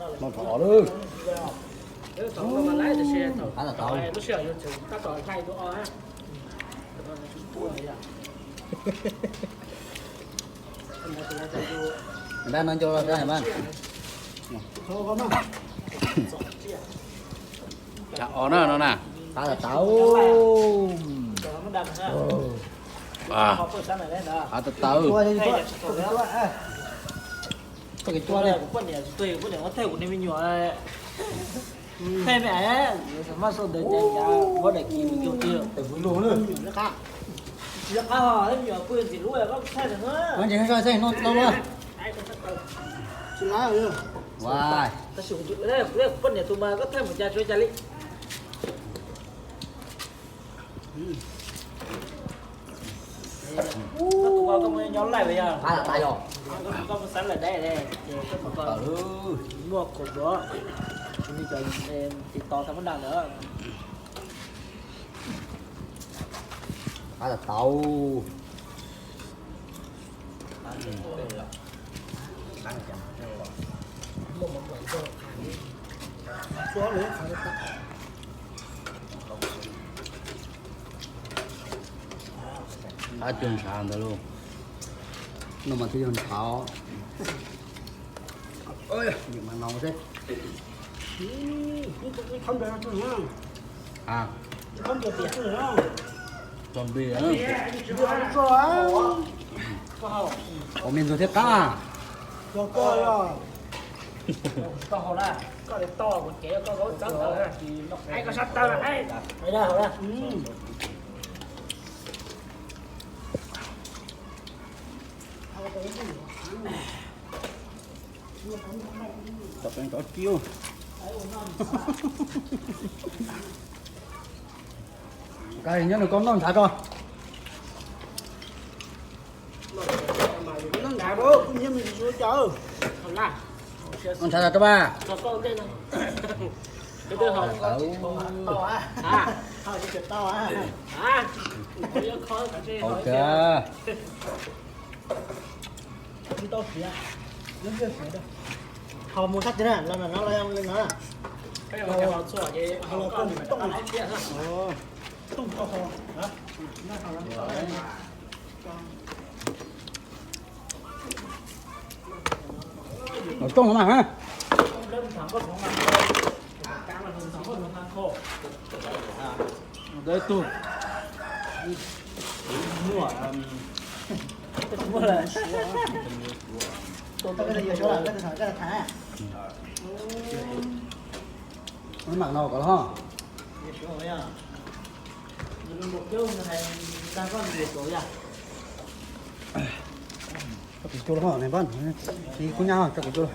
Noj rau lawm. Qab tas tau. Npab no nco los npab. Tsam os na no na. Qab tas tau. Qab tas tau. Poj niam tus mas koj thaij mus cas tsuav cas li. Koj tus koj mus nyob laij yog, koj mus xav lawm dab ces koj tus koj muaj khuam duav, tus ni cov tis tos tau muab dag ntawd. Qab tas tau. Qab cuag ntshav ntawd lauj. No mas twb yog ntshav. Nim mas no seb. Ua me ntxuag thiab qab. Nyob nws koj noj ntshav tso. Noj ntshav tso mas. Hau mus sab tid na, los no los li no. Los rooj no mas. Muaj. Maj mam no kom los. Kuv cua los ne, kuv nyab tso kuv cua los.